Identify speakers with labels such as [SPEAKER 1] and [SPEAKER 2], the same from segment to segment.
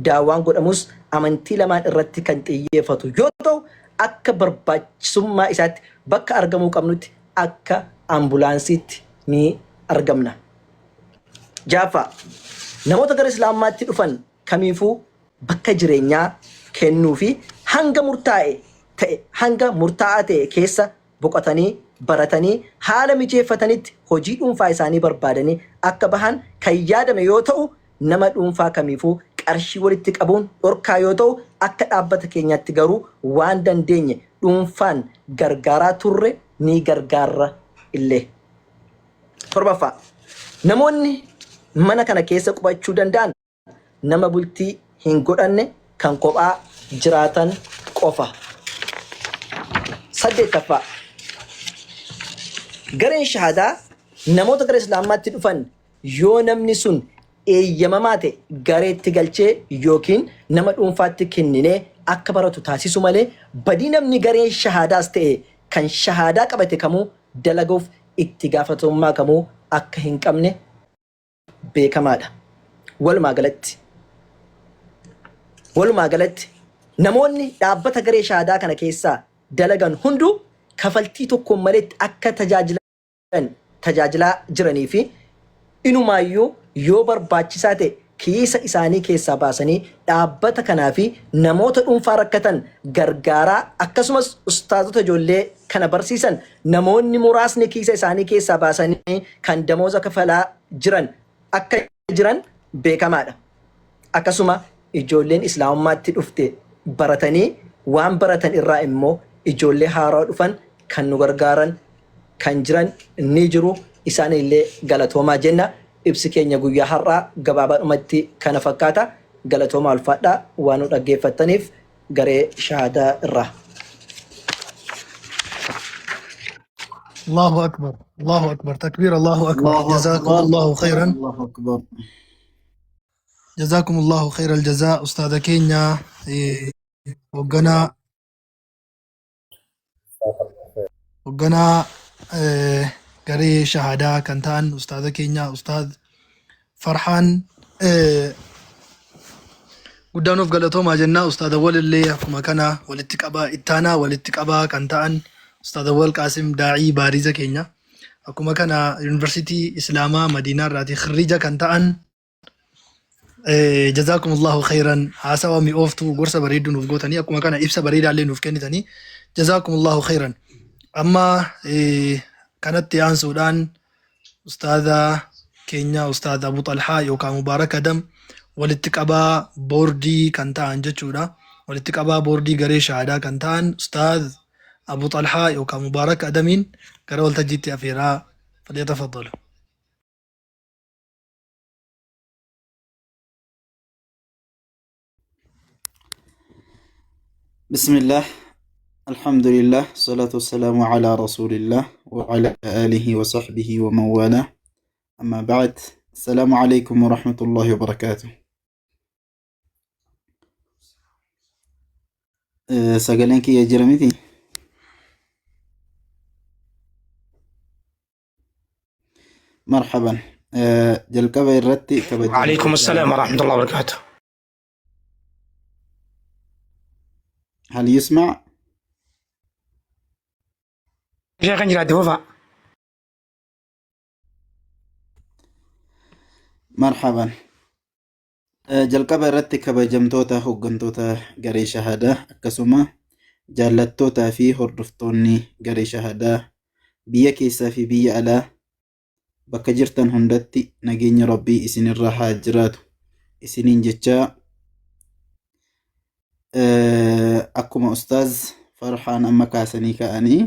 [SPEAKER 1] Daawaan godhamus amantii lamaan irratti kan xiyyeeffatu yoo ta'u, akka barbaachisummaa isaatti bakka argamuu qabnutti akka ambulaansiitti ni argamna. 6ffaa, Namoota gara Islaamummaatti dhufan kamiifuu bakka jireenyaa kennuu fi hanga murtaa'e ta'e hanga murtaa'aa ta'e keessa boqotanii baratanii haala mijeeffatanitti hojii dhuunfaa isaanii barbaadanii akka bahan kan yaadame yoo ta'u nama dhuunfaa kamiifuu qarshii walitti qabuun dhorkaa yoo ta'u akka dhaabbata keenyaatti garuu waan dandeenye dhuunfaan gargaaraa turre ni gargaarra illee. 7ffaa, Namoonni mana kana keessa qubachuu danda'an nama bultii hin godhanne kan kophaa jiraatan qofa. 8ffaa, Gareen shahaadaa namoota gara Islaamummaatti dhufan yoo namni sun eeyyamamaa ta'e gareetti galchee yookiin nama dhuunfaatti kenninee akka baratu taasisuu malee badii namni garee shahaadaas ta'e kan shahaadaa qabate kamuu dalaguuf itti gaafatamummaa kamuu akka hin qabne beekamaadha. Walumaa galatti Walumaa galatti namoonni dhaabbata garee shahaadaa kana keessaa dalagan hunduu kafaltii tokkoon maletti akka tajaajilan tajaajilaa jiranii fi inumaayyuu yoo barbaachisaa ta'e kiisa isaanii keessaa baasanii dhaabbata kanaa fi namoota dhuunfaa rakkatan gargaaraa akkasumas ustaazota ijoollee kana barsiisan namoonni muraasni kiisa isaanii keessaa baasanii kan damooza kafalaa jiran akka jiran beekamaadha. Akkasuma ijoolleen Islaamummaatti dhufte baratanii waan baratan irraa immoo ijoollee haarawaa dhufan kan nu gargaaran kan jiran ni jiru. Isaan illee galatoomaa jenna. Ibsi keenya guyyaa har'aa gabaabaadhumatti kana fakkaata. Galatoomaa ulfaadhaa waan nu dhaggeeffattaniif garee shahaadaa irraa.
[SPEAKER 2] Allahu akbar. Allahu akbar. Takbiir Allahu akbar.
[SPEAKER 3] Allahu
[SPEAKER 2] Jazaakum
[SPEAKER 3] akbar.
[SPEAKER 2] Allahu khayran.
[SPEAKER 3] Allahu akbar.
[SPEAKER 2] Jazaakum Allahu khayral jazaa. Ustaada keenya hoogganaa hoogganaa garee shahaadaa kan ta'an ustaada keenya ustaad Farhaan guddaa nuuf galatoomaa jenna. Ustaad Awwal illee akkuma kana walitti qabaa ittaanaa walitti qabaa kan ta'an Ustaad Awwal Qaasim daa'ii baariza keenya. Akkuma kana Yuunivarsiitii Islaamaa Madiinaa irraati khirrija kan ta'an Jazaakumullahu khayran haasawa mi'ooftuu gorsa bareedduu nuuf gootanii akkuma kana ibsa bareedaallee nuuf kennitanii jazaakumullahu khayran. Amma kanatti aansuudhaan ustaaza keenya ustaaz Abu Xalhaa yookaan Mubaarak Adam walitti qabaa boordii kan ta'an jechuudha. Walitti qabaa boordii garee shahaadaa kan ta'an ustaaz Abu Xalhaa yookaan Mubaarak Adamiin gara waltajjiitti afeeraa falyatafaddalu.
[SPEAKER 3] بسم الله الحمد لله الصلاة والسلام على رسول الله وعلى آله وصحبه ومن والاه أما بعد السلام عليكم ورحمة الله وبركاته. Sagaleen kiyya jira miti? Marhaban. Jalqaba irratti
[SPEAKER 4] وعليكم
[SPEAKER 3] kabajamtoota
[SPEAKER 4] السلام ورحمة الله وبركاته.
[SPEAKER 3] هل يسمع؟
[SPEAKER 4] شيخ جراد فوفا.
[SPEAKER 3] Marhaban. Jalqaba irratti kabajamtoota hooggantoota garee shahaadaa akkasuma jaallattootaa fi hordoftoonni garee shahaadaa biyya keessaa fi biyya alaa bakka jirtan hundatti nageenya Rabbii isinirra haa jiraatu isiniin jechaa akkuma ustaaz Farhaan amma kaasanii ka'anii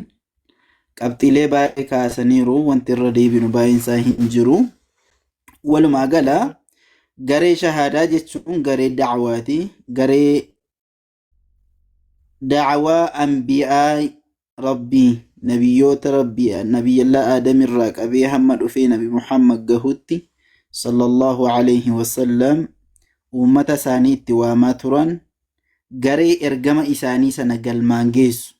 [SPEAKER 3] qabxiilee baay'ee kaasaniiru wanti irra deebinu baay'een isaa hin jiru. Walumaa gala garee shahaadaa jechuun garee da'waati. Garee da'waa anbiyaa Rabbii nabiyyoota Rabbii nabiyyallaa Aadam irraa qabee hamma dhufee nabi Muhammad gahutti sallallahu alayhi wasallam uummata isaanii itti waamaa turan garee ergama isaanii sana galmaan geessu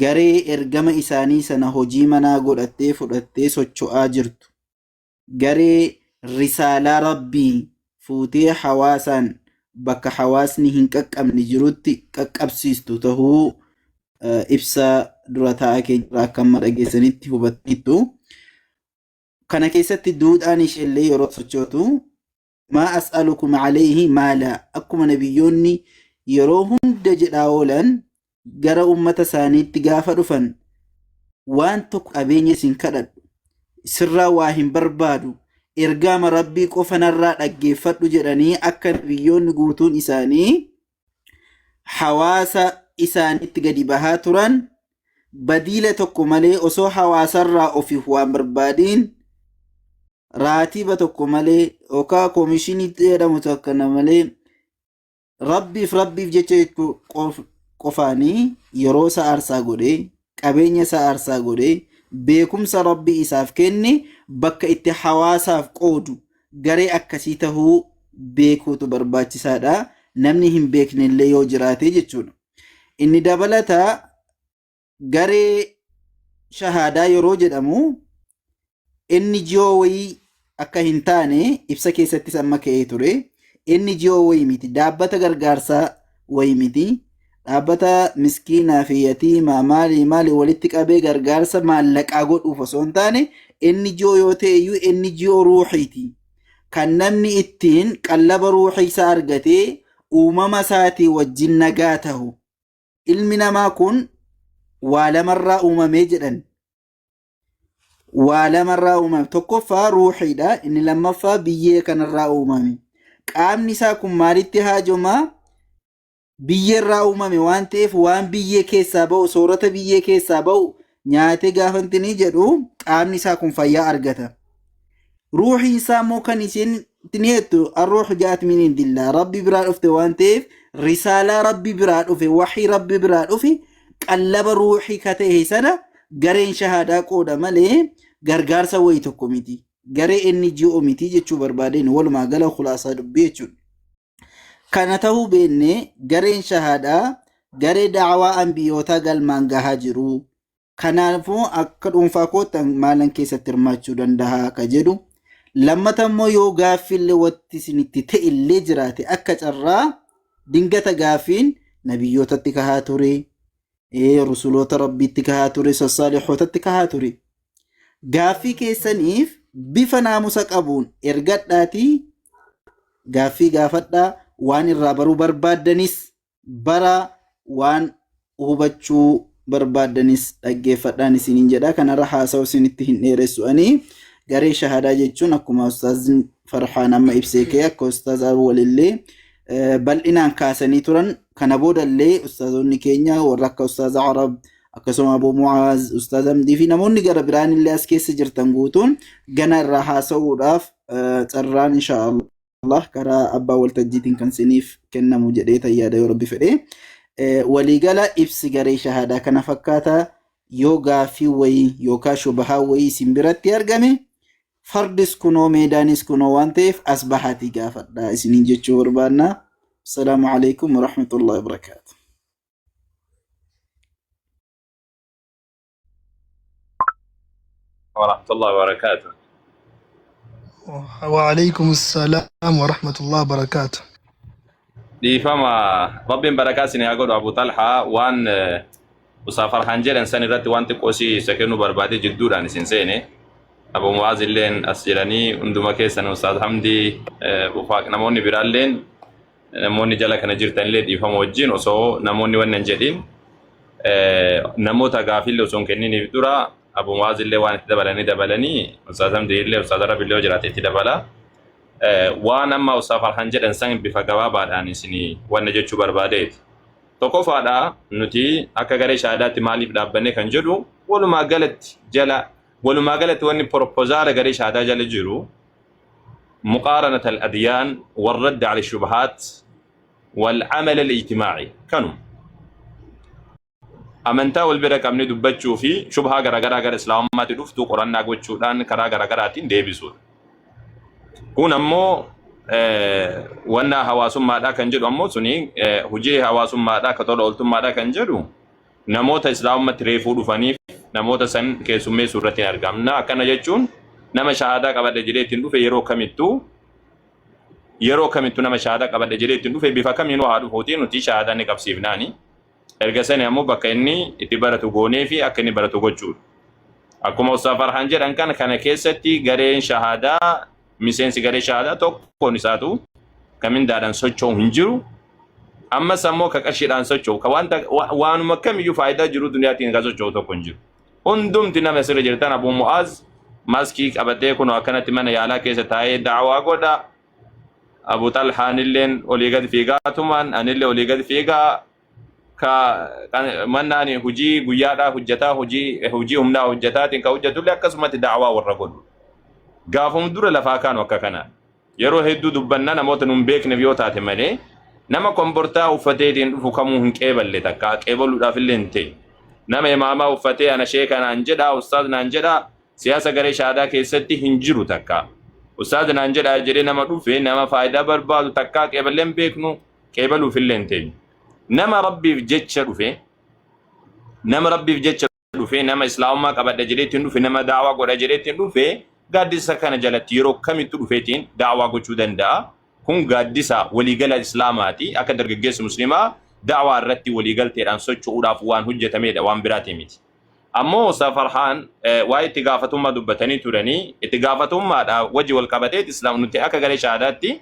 [SPEAKER 3] garee ergama isaanii sana hojii manaa godhattee fudhattee socho'aa jirtu garee risaalaa Rabbii fuutee hawaasaan bakka hawaasni hin qaqqabne jirutti qaqqabsiistu tahuu ibsa dura taa'aa keenya irraa akka amma dhageessanitti hubattaniittu. Kana keessatti duudhaan isheellee yeroo sochootu maa as'alukum alayhi maala akkuma nabiyyoonni yeroo hunda jedhaa oolan gara ummata isaaniitti gaafa dhufan waan tokko qabeenya isin kadhadhu sirraa waa hin barbaadu ergaama rabbii qofa narraa dhaggeeffadhu jedhanii akka nabiyyoonni guutuun isaanii hawaasa isaaniitti gadi bahaa turan badiila tokko malee osoo hawaasarraa ofiif waan barbaadiin raatiba tokko malee yookaan koomishinii jedhamu tokko malee rabbiif rabbiif jecha jechuu qofaanii yeroo isaa aarsaa godhee qabeenya isaa aarsaa godhee beekumsa rabbi isaaf kenne bakka itti hawaasaaf qoodu garee akkasii tahuu beekuutu barbaachisaadha. Namni hin beekne illee yoo jiraate jechuudha. Inni dabalataa garee shahaadaa yeroo jedhamu NGO wayii akka hin taane ibsa keessattis amma ka'ee ture. NGO wayii miti, dhaabbata gargaarsaa wayii miti. Dhaabbata miskiinaa fi yatiimaa maali maali walitti qabee gargaarsa maallaqaa godhuuf osoo hin taane NGO yoo ta'e iyyuu NGO ruuxiiti. Kan namni ittiin qallaba ruuxii isaa argatee uumama isaatii wajjin nagaa tahu. Ilmi namaa kun waa lamarraa uumamee jedhan. Waa lamarraa uumame. Tokkoffaa ruuxiidha. Inni lammaffaa biyyee kanarraa uumame. Qaamni isaa kun maalitti haajomaa? Biyyeerraa uumame waan ta'eef waan biyyee keessaa ba'u, soorata biyyee keessaa ba'u nyaatee gaafantinii jedhu qaamni isaa kun fayyaa argata. Ruuxiin isaa immoo kan isheen itti jettu arruuxu jaat min indillaa rabbi biraa dhufte waan ta'eef risaalaa rabbi biraa dhufe waxii rabbi biraa dhufe qallaba ruuxii ka ta'e sana gareen shahaadaa qooda malee gargaarsa wayii tokko miti. Garee NGO miti jechuu barbaadeen walumaa gala khulaasaa dubbii jechuudha. Kana ta'uu beennee gareen shahaadaa garee da'awaa anbiyootaa galmaan gahaa jiru. Kanaafuu akka dhuunfaa kootti maalan keessatti hirmaachuu danda'a ka jedhu. Lammata immoo yoo gaaffiillee wanti isinitti ta'e illee jiraate akka carraa dingata gaaffiin nabiyyootatti kahaa ture, rusuloota rabbiitti kahaa ture, sassaalihotatti kahaa ture. Gaaffii keessaniif bifa naamusa qabuun ergadhaatii gaaffii gaafadhaa waan irraa baruu barbaaddanis bara waan hubachuu barbaaddanis dhaggeeffadhaan isiniin jedha. Kanarra haasa'u isinitti hin dheeressu ani. Garee shahaadaa jechuun akkuma ustaaz Farhaan amma ibsee ka'e akka ustaaz Awwalillee bal'inaan kaasanii turan. Kana boodallee ustaazonni keenya warra akka ustaaz Arab akkasuma Abu Mu'aaz, Ustaaz Hamdii fi namoonni gara biraan illee as keessa jirtan guutuun gana irraa haasa'uudhaaf carraan insha Allah karaa abbaa waltajjiitiin kan siniif kennamu jedhee tayyaada yoo rabbi fedhe. Waliigala ibsi garee shahaadaa kana fakkaata yoo gaaffii wayii yookaan shubahaa wayii isin biratti argame fardis kunoo meedaanis kunoo waan ta'eef as bahaatii gaafadha isiniin jechuu barbaanna. Assalaamu alaikum warahmatullahi wabarakaatu.
[SPEAKER 5] ورحمة الله وبركاته.
[SPEAKER 2] وعليكم السلام ورحمة الله وبركاته.
[SPEAKER 5] Dhiifama Rabbiin barakaa isin haa godhu Abu Talhaa waan Usaa Farhaan jedhan san irratti waan xiqqoo si isa kennuu barbaade jidduudhaan isin seene. Abu Mu'aaz illeen as jedhanii hunduma keessan Ustaaz Hamdii Bufaaq namoonni biraalleen namoonni jala kana jirtan illee dhiifama wajjin osoo namoonni wannan jedhin namoota gaafillee osoo hin kenniniif dura Abu Mu'aaz illee waan itti dabalanii dabalanii Ustaaz Hamdii illee Ustaaz Arab illee yoo jiraate itti dabala. Waan amma Ustaaz Farhaan jedhan san bifa gabaabaadhaan isin wanna jechuu barbaadeeti. Tokkoffaadha nuti akka garee shahaadaatti maaliif dhaabbanne kan jedhu walumaa galatti jala walumaa galatti wanni propozaala garee shahaadaa jala jiru مقارنة الأديان والرد على الشبهات والعمل الاجتماعي كانوا amantaa wal bira qabnee dubbachuu fi shubhaa garaagaraa gara islaamummaatti dhuftu qorannaa gochuudhaan karaa garaagaraatiin deebisuudha. Kun ammoo wanna hawaasummaadhaa kan jedhu ammoo suni hojii hawaasummaadhaa ka tola ooltummaadhaa kan jedhu namoota islaamummaatti reefuu dhufaniif namoota san keessummeessuu irratti hin argamna. Akkana jechuun nama shahaadaa qabadhe jedhee ittiin dhufe yeroo kamittuu Yeroo kamittu nama shahaadaa qabadhe jedhee ittiin dhufe bifa kamiinuu haa dhufuutii nuti shahaadaa ni qabsiifnaani. Erga sani ammoo bakka inni itti baratu goonee fi akka inni baratu gochuudha. Akkuma Ustaaz Farhaan jedhan kan kana keessatti gareen shahaadaa miseensi garee shahaadaa tokkoon isaatu ka mindaadhaan socho'u hin jiru. Ammas ammoo ka qarshiidhaan socho'u ka wanta waanuma kamiyyuu faayidaa jiru duniyaatiin ka socho'u tokko hin jiru. Hundumti nama asirra jirtan Abu Mu'aaz maskii qabatee kunoo akkanatti mana yaalaa keessa taa'ee da'awaa godha. Abu Xalhaan illeen olii gadi fiigaatumaan anillee olii gadi fiigaa ka mannaan hojii guyyaadhaa hojjetaa hojii hojii humnaa hojjetaatiin ka hojjetullee akkasumatti da'awaa warra godhu. Gaafuma dura lafaa kaanu akka kana. Yeroo hedduu dubbanna namoota nun beekneef yoo taate malee nama kombortaa uffateetiin dhufu kamuu hin qeeballe takka qeebaluudhaaf illee hin ta'e. Nama imaamaa uffatee ana sheeka naan jedhaa ustaaz naan jedhaa siyaasa garee shahaadaa keessatti hin jiru takka. Ustaaz naan jedhaa jedhee nama dhufe nama faayidaa barbaadu takkaa qeeballee hin beeknu qeebaluuf illee hin teenyu. Nama Rabbiif jecha dhufe nama Rabbiif jecha dhufe nama islaamummaa qabadha jedhee ittiin dhufe nama daawaa godha jedhee ittiin dhufe gaaddisa kana jalatti yeroo kamittu dhufeetiin daawaa gochuu danda'a. Kun gaaddisa waliigala islaamaati. Akka dargaggeessi muslimaa daawaa irratti waliigalteedhaan socho'uudhaaf waan hojjetamedha waan biraatii miti. Ammoo Ustaaz Farhaan waa'ee itti gaafatummaa dubbatanii turanii itti gaafatummaadha wajji wal qabateet islaam nuti akka garee shahaadaatti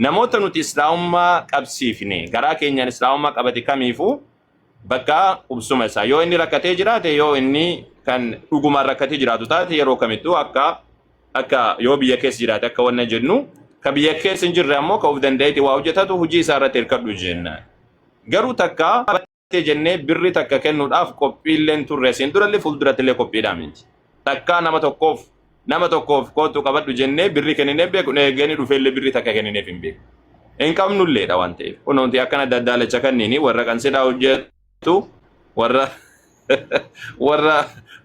[SPEAKER 5] namoota nuti islaamummaa qabsiifne garaa keenyaan islaamummaa qabate kamiifuu bakka qubsuma isaa yoo inni rakkatee jiraate yoo inni kan dhugumaan rakkatee jiraatu taate yeroo kamittuu akka akka yoo biyya keessa jiraate akka wanna jennu ka biyya keessa hin jirre ammoo ka of danda'eeti waa hojjetatu hojii isaa irratti hirkadhu jenna. Garuu takka battee jennee birri takka kennuudhaaf qophiillee hin turre asiin durallee fuuldurattillee qophiidhaa miti. Takkaa nama tokkoof nama tokkoof kootu qabadhu jennee birri kenninee beeku eeganii dhufeellee birri takka kennineef hin beeku. Hin qabnulleedha waan ta'eef. Kunuunti akkana daddaalacha kanniini warra qansidhaa hojjetu warra warra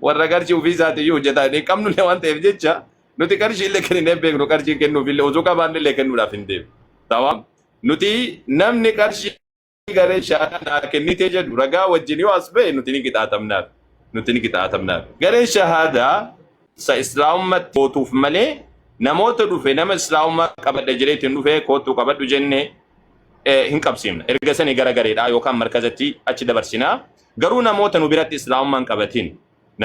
[SPEAKER 5] warra qarshii ofii isaatiiyyuu hojjetaa hin qabnullee waan ta'eef jecha nuti qarshii illee kenninee beeknu qarshii kennuufillee osoo qabaannillee kennuudhaaf hin deemu. Tamam. Nuti namni qarshii garee shahaadaa naa kennitee jedhu ragaa wajjin yoo as ba'e nuti ni qixaatamnaaf. Nuti ni qixaatamnaaf. Gareen shahaadaa isa islaamummaatti gootuuf malee namoota dhufe nama islaamummaa qabadha jedhee ittiin dhufe koottuu qabadhu jenne hin qabsiifna. Erga sanii gara gareedhaa yookaan markazatti achi dabarsinaa. Garuu namoota nu biratti islaamummaa hin qabatin.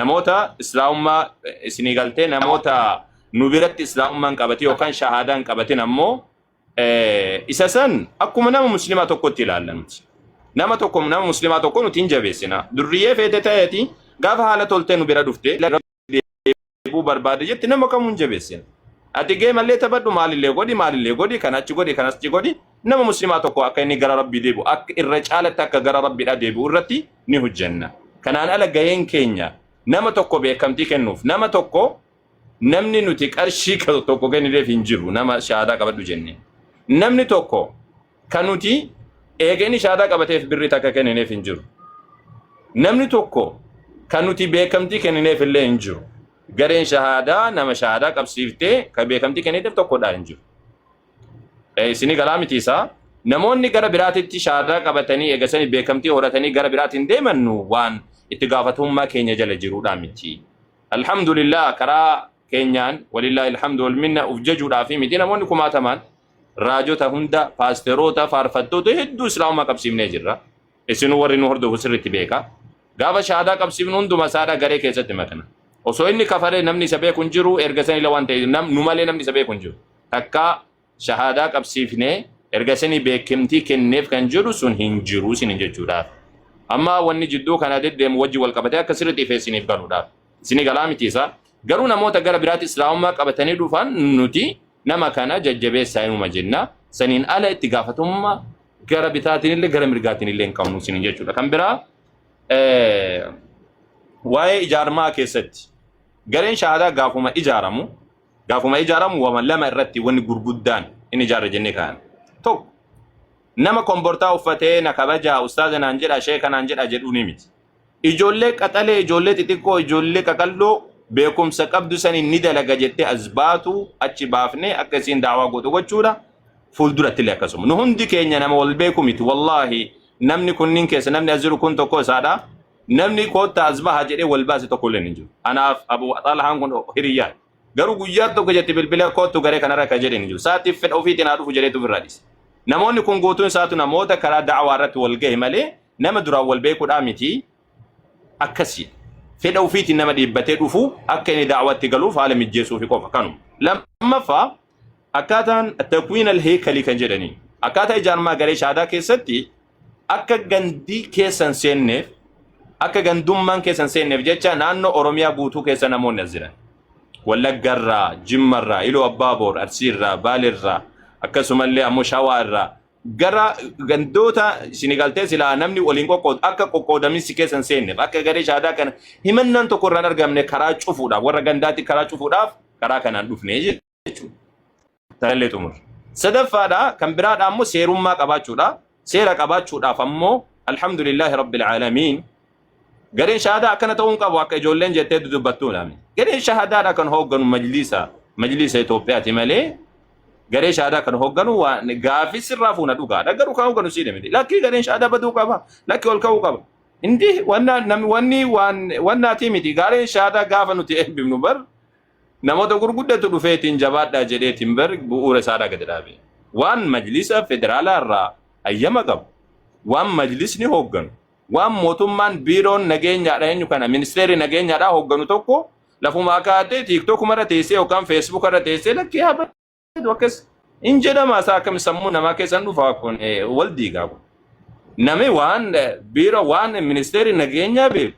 [SPEAKER 5] Namoota islaamummaa isinii galtee namoota nu biratti islaamummaa hin qabatin yookaan shahaadaa hin qabatin ammoo isa san akkuma nama muslimaa tokkotti ilaalla nuti. Nama tokko nama muslimaa tokko nuti hin jabeessina. Durriyyee feete ta'eeti gaafa haala toltee nu bira dhufte deebuu barbaade jetti nama kamuu hin jabeessina. Ati geemallee taphadhu maalillee godhi maalillee godhi kan achi godhi kan achi godhi nama muslimaa tokko akka inni gara rabbii deebi'u akka irra caalatti akka gara rabbiidhaa deebi'u irratti ni hojjenna. Kanaan ala gaheen keenya nama tokko beekamtii kennuuf nama tokko namni nuti qarshii tokko kennineef hin jiru nama shahaadaa qabadhu jenne. Namni tokko kan nuti eega inni shahaadaa qabateef birrii takka kennineef hin jiru. Namni tokko kan nuti beekamtii kennineef illee hin jiru. Gareen shahaadaa nama shahaadaa qabsiiftee kan beekamtii kennineef tokkodhaa hin jiru. Isinii galaa miti isaa. Namoonni gara biraatitti shahaadaa qabatanii eegasanii beekamtii horatanii gara biraatiin deeman nu waan itti gaafatamummaa keenya jala jiruudhaa miti. Alhamdulillah karaa keenyaan walillahi alhamdu wal minna uf jajuudhaafi miti namoonni kumaatamaan raajota hunda paasteroota faarfattoota hedduu islaamummaa qabsiifnee jirra. Isinuu warri nu hordofu sirriitti beeka. Gaafa shahaadaa qabsiifnu hunduma isaadha garee keessatti makna. Osoo inni kafaree namni isa beeku hin jiru erga sanillee waan ta'eef nu malee namni isa beeku hin jiru. Takkaa shahaadaa qabsiifnee erga sanii beekamtii kenneef kan jedhu sun hin jiru isinin jechuudhaaf. Amma wanni jidduu kana deddeemu wajji wal qabatee akka sirriitti ifee isiniif galuudhaaf. Isinii galaa miti isaa. Garuu namoota gara biraatti islaamummaa qabatanii dhufan nuti nama kana jajjabeessaa inuma jenna. Saniin ala itti gaafatamummaa gara bitaatiin illee gara mirgaatiin illee hin qabnu isinin jechuudha. Kan biraa waa'ee ijaarmaa keessatti gareen shahaadaa gaafuma ijaaramu Gaafuma ijaaramu wama lama irratti wanni gurguddaan inni ijaarra jennee kaa'an. Tokko nama kombortaa uffatee na kabajaa ustaaza naan jedha sheeka naan jedha jedhuu ni miti. Ijoollee qaxalee, ijoollee xixiqqoo, ijoollee qaqalloo beekumsa qabdu saniin ni dalaga jettee as baatu achi baafnee akka isiin daawaa gootu gochuudha. Fuulduratti illee akkasuma. Nu hundi keenya nama wal beeku miti. Wallaahi namni kunniin keessa namni as jiru kun tokko isaadha. Namni koottaa as baha jedhee wal baase tokko illee hin jiru. Anaaf Abu Xalhaan kun hiriyyaa. Garuu guyyaa tokko jetti bilbila kootu garee kanarra akka jedhe hin jiru. Sa'aatiif fedha ofiitiin haa dhufu jedheetu ofirraa dhiise. Namoonni kun guutuun isaatu namoota karaa da'awaa irratti wal gahe malee nama duraan wal beekuudhaa miti. Akkasi. Fedha ofiitiin nama dhiibbatee dhufu akka inni da'awatti galuuf haala mijjeessuufi qofa kanuma. Lammaffaa, akkaataan takwiin al-heekalii kan jedhaniin akkaataa ijaarmaa garee shaadaa keessatti akka gandii keessa hin seenneef, akka gandummaan keessa hin seenneef jecha naannoo Oromiyaa guutuu keessa namoonni as jiran. Wallaggarraa, Jimmarraa, Iluu Abbaaboor, Arsiirraa, Baalirraa, akkasumallee ammoo Shawaarraa gara gandoota isin galtee silaa namni waliin qoqqoodu akka qoqqoodaminsi keessa hin seenneef, akka garee shaadaa kana himannaan tokko irraan argamne karaa cufuudhaaf, warra gandaatti karaa cufuudhaaf karaa kanaan dhufne jechuudha. Tanallee xumur. Sadaffaadha, kan biraadha ammoo seerummaa qabaachuudha. Seera qabaachuudhaaf ammoo alhamdulillahi rabbil aalamiin gareen shahaadaa akkana ta'uu hin qabu akka ijoolleen jettee dudubbattuudha. Gareen shahaadaadha kan hoogganu majliisa Itoophiyaati malee garee shahaadaa kan hoogganu waan gaafii sirraa fuuna dhugaadha, garuu kan hoogganu siidha miti. Lakkii, gareen shahaadaa baduu qaba, lakkii ol ka'uu qaba. Indi wanna namni wanni waan wannaatii miti. Gareen shahaadaa gaafa nuti eebbifnu bar namoota gurguddatu dhufeetiin jabaadhaa jedheetiin bar bu'uura isaadhaa gadi dhaabe. Waan majlisa federaalaa irraa hayyama qabu, waan majlisni hoogganu, waan mootummaan biiroon nageenyaadha eenyu kana ministeerri nageenyaadha hoogganu tokko lafumaa kaatee TikTokuma irra teessee yookaan Facebook irra teessee lakkii haa badu akkas hin jedhama. Isaa akkam sammuu namaa keessan dhufaa kun wal diigaa kun. Nami waan biiroo, waan ministeerri nageenyaa beeku,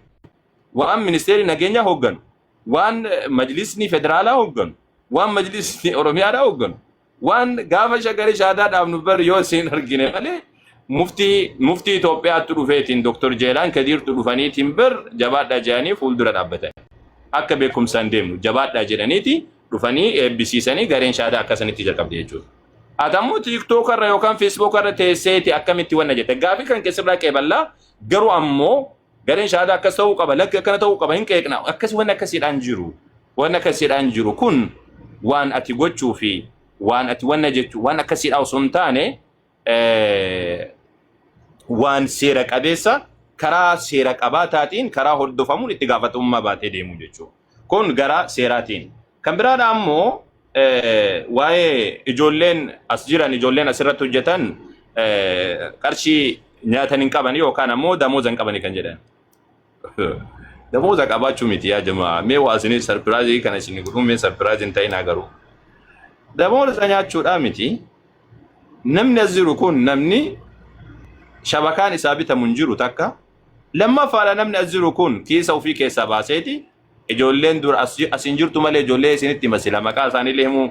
[SPEAKER 5] waan ministeerri nageenyaa hoogganu, waan majlisni federaalaa hoogganu, waan majlisni oromiyaadhaa hoogganu, waan gaafa shagarii shaadaa dhaabnu bar yoo isin argine malee muftii Itoophiyaatti dhufeetiin Dr. Jeelaan Kadiirtu dhufaniitiin bar jabaadhaa jedhanii fuuldura dhaabbatan. Akka beekumsaan deemnu jabaadhaa jedhaniiti dhufanii eebbisiisanii gareen shaadaa akkasanitti jalqabde jechuudha. Ati ammoo TikTok irra yookaan Facebook irra teesseeti akkamitti wanna jette? Gaafii kan keessirraa qeeballaa, garuu ammoo gareen shaadaa akkas ta'uu qaba, lakki akkana ta'uu qaba, hin qeeqna, akkas wanni akkasiidhaan jiru. Wanni akkasiidhaan jiru kun waan ati gochuu fi waan ati wanna jechuu waan akkasiidhaa osoo hin taane, waan seera qabeessa karaa seera qabaataatiin karaa hordofamuun itti gaafatamummaa baatee deemuu jechuudha. Kun gara seeraatiin. Kan biraadha ammoo waa'ee ijoolleen as jiran, ijoolleen asirratti hojjetan qarshii nyaatan hin qaban yookaan ammoo damooza hin qabani kan jedhan. Damooza qabaachuu miti yaa jamaa. Mee waa isinii surprise kana isin godhuu, mee surprise hin ta'inaa garuu. Damooza nyaachuudhaa miti. Namni as jiru kun namni shabakaan isaa bitamu hin jiru takka. Lammaffaadha, namni as jiru kun kiisa ofii keessaa baaseeti ijoolleen dura as hin jirtu malee ijoollee isinitti masila maqaa isaaniillee himuu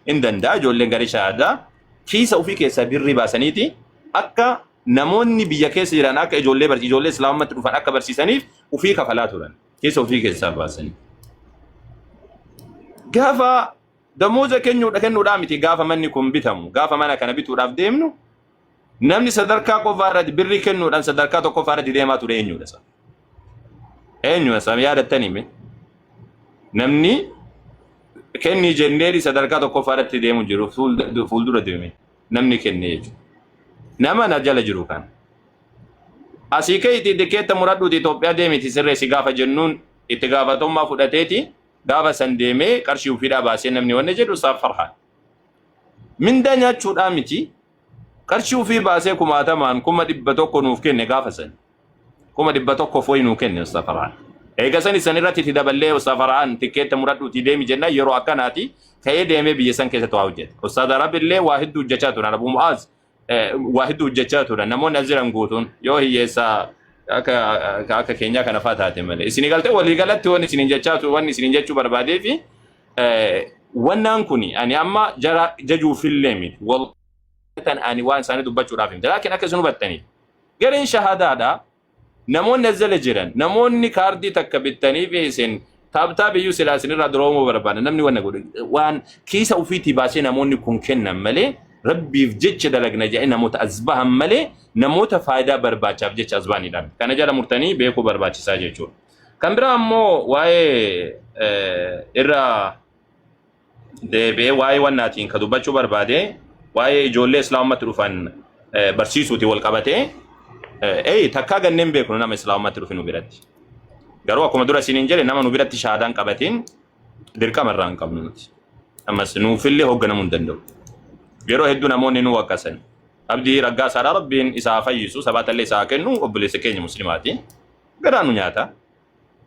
[SPEAKER 5] hin danda'a, ijoolleen garee shahaadaa kiisa ofii keessaa birrii baasaniiti akka namoonni biyya keessa jiran akka ijoollee barsi ijoollee islaamummaatti dhufan akka barsiisaniif ofii kafalaa turan kiisa ofii keessaa baasanii. Gaafa damooza kennuudhaa miti, gaafa manni kun bitamu, gaafa mana kana bituudhaaf deemnu, namni sadarkaa qofaa irratti birrii kennuudhaan sadarkaa tokkoffaa irratti deemaa ture eenyudha isa? Eenyudha isa yaadattanii mee? Namni kennii jenneeri sadarkaa tokkoffaa irratti deemu jiru fuuldura deeme namni kenne jechuudha. Nama na jala jiru kana. Asii ka'iitii tikeetta muradhuuti Itoophiyaa deemiti sirreessi gaafa jennuun itti gaafatamummaa fudhateeti gaafa san deemee qarshii ofiidhaa baasee namni wanni jedhu isaaf farhaan. Mindaa nyaachuudhaa miti, qarshii ofii baasee kumaatamaan 100,000 nuuf kenne gaafa san. 100,000 wayi nuu kenne Ustaz Farhaan. Eega san isan irratti itti daballee Ustaz Farhaan tikkeetta muradhuutii deemi jennaan yeroo akkanaati ka'ee deemee biyya san keessatti waa hojjete. Ustaz Arab illee waa hedduu hojjechaa turan. Abu Mu'aaz waa hedduu hojjechaa turan. Namoonni as jiran guutuun yoo hiyyeessa akka keenyaa kana fa'aa taate malee. Isinii galtee walii galatti wanni isiniin jechaa tu wanni isiniin jechuu barbaadee fi wannaan kuni ani amma jara jajuufillee miti. Wallahi ani waan isaanii dubbachuudhaaf himte. Laakiin akka isin hubattaniif. Gareen shahaadaadha. Namoonni as jala jiran, namoonni kaardii takka bittanii fi isin taaptaa biyyuu silaa isinirraa duroomuu barbaadan, namni wanna godhu waan kiisa ofiitii baasee namoonni kun kennan malee, rabbiif jecha dalagna jedhanii namoota as bahan malee namoota faayidaa barbaachaaf jecha as bahanidha. Kana jala murtanii beekuu barbaachisaa jechuudha. Kan biraa ammoo waa'ee irra deebi'ee waa'ee wannaatiin ka dubbachuu barbaade, waa'ee ijoollee islaamummaatti dhufan barsiisuuti wal qabatee, takkaa ganneen beeknu nama islaamummaatti dhufe nu biratti. Garuu akkuma dura isiniin jedhe, nama nu biratti shahaadaan qabatiin Dirqama irraa hin qabnu nuti. Ammas nuufillee hoogganamuu hin danda'u. Yeroo hedduu namoonni nu waqqasan. Abdii Raggaasaadhaa Rabbiin isaa haa fayyisu, sabaatallee isaa haa kennu, obboleessa keenya muslimaati. Garaa nu nyaata.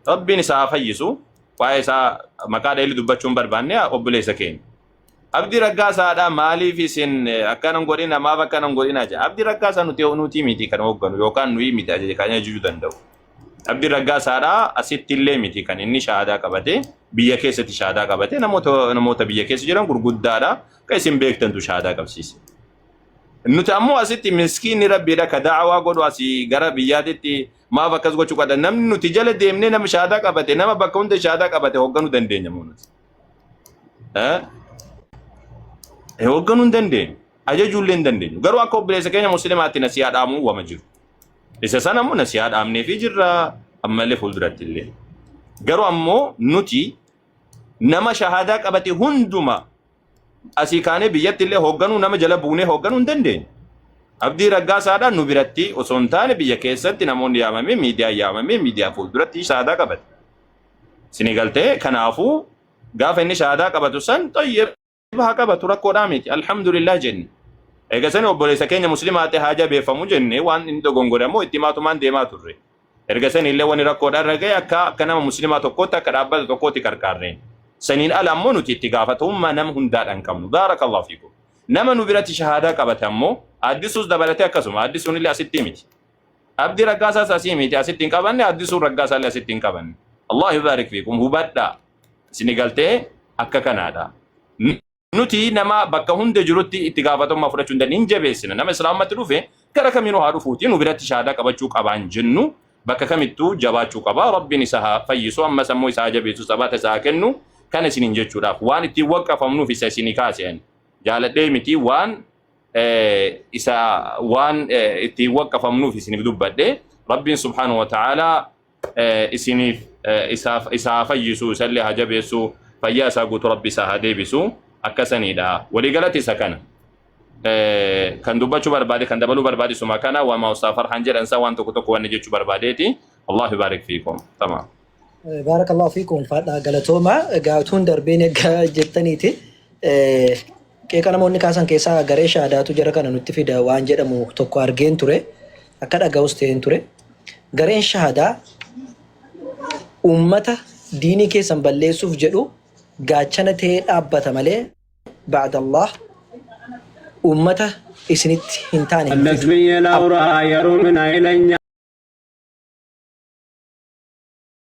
[SPEAKER 5] Rabbiin isaa haa fayyisu. Waa'ee isaa maqaa dheelli dubbachuu hin barbaanne obboleessa keenya. Abdii Raggaasaadhaa maaliif isin akkana hin godhina maaf akkana hin godhina jedha. Abdii Raggaasaa nuti nuti miti kan hoogganu yookaan nuyi miti ajaja kan ajajuu danda'u. Abdii Raggaasaadhaa asitti illee miti kan inni shahaadaa qabate biyya keessatti shahaadaa qabate namoota namoota biyya keessa jiran gurguddaadha kan isin beektantu shahaadaa qabsiise. Nuti ammoo asitti miskiinni rabbiidha ka da'awaa godhu asii gara biyyaatitti maaf akkas gochuu qaba namni nuti jala deemnee nama shahaadaa qabate nama bakka hunda shahaadaa qabate hoogganuu dandeenya moo nuti. Eh? Hoogganuu hin dandeenyu. Ajajuu illee hin dandeenyu. Garuu akka obboleessa keenya musliimaatti nasiyaa dhaamuu wama jiru. Isa sana ammoo nasiyaa dhaamneefii jirra ammallee fuulduratti illee. Garuu ammoo nuti nama shahaadaa qabate hunduma asii kaanee biyyatti illee hoogganuu nama jala buunee hoogganuu hin dandeenyu. Abdii Raggaasaadhaan nu biratti osoo hin taane biyya keessatti namoonni yaamamee miidiyaa yaamamee miidiyaa fuulduratti shahaadaa qabate. Isinii galtee kanaafuu gaafa inni shahaadaa qabatu san xayyib haa qabatu rakkoodhaa miti alhamdulillah jenne. Eega sani obboleessa keenya muslimaa ta'e haa jabeeffamu jenne waan inni dogongore ammoo itti himaatumaan deemaa turre. Erga sani illee wani rakkoodhaa irra ga'e akka akka nama muslimaa tokkootti akka dhaabbata tokkootti qarqaarreen. Saniin ala ammoo nuti itti gaafatamummaa nama hundaadhaan qabnu. Baarakallahu fiikum. Nama nu biratti shahaadaa qabate ammoo addisuus dabalatee akkasuma addisuun illee asitti miti. Abdii Raggaasaas asii miti asitti hin qabanne addisuun Raggaasaa illee asitti hin qabanne. Allah yubaarik fiikum hubadhaa. Isini galtee akka kanaadha. Nuti nama bakka hunda jirutti itti gaafatamummaa fudhachuu hin dandeenye hin jabeessina. Nama islaamummaatti dhufe gara kamiinuu haa dhufuuti nu biratti shahaadaa qabachuu qabaan jennu bakka kamittuu jabaachuu qaba. Rabbiin isa haa fayyisu ammas ammoo isa haa jabeessu sabaata isa haa kennu kana isiniin jechuudhaaf waan ittiin waqqafamnuuf isa isinii kaase ani. Jaaladhee miti waan isa waan ittiin waqqafamnuuf isiniif dubbadhe Rabbiin subhaanahu wa ta'aalaa isiniif isaaf isaa fayyisu isallee haa jabeessu fayyaa isaa guutuu rabbi isaa haa deebisu akkasaniidha waliigalatti isa kana kan dubbachuu barbaade kan dabaluu barbaade suma kana waama ustaaz Farhaan jedhan isaa waan tokko tokko wanni jechuu barbaadeeti Allah yubaarik fiikum tamaam.
[SPEAKER 1] Baarakallahu fiikum ulfaadhaa galatooma. Egaa utuun darbeen egaa jettaniiti. Qeeqa namoonni kaasan keessaa garee shaadaatu jara kana nutti fida waan jedhamu tokko argeen ture. Akka dhaga'us ta'een ture. Gareen shaadaa uummata diinii keessan balleessuuf jedhu gaachana ta'ee dhaabbata malee ba'da Allah uummata isinitti hin taane hin fidu.
[SPEAKER 6] Allasmiye Laura yeroo min hayilanya.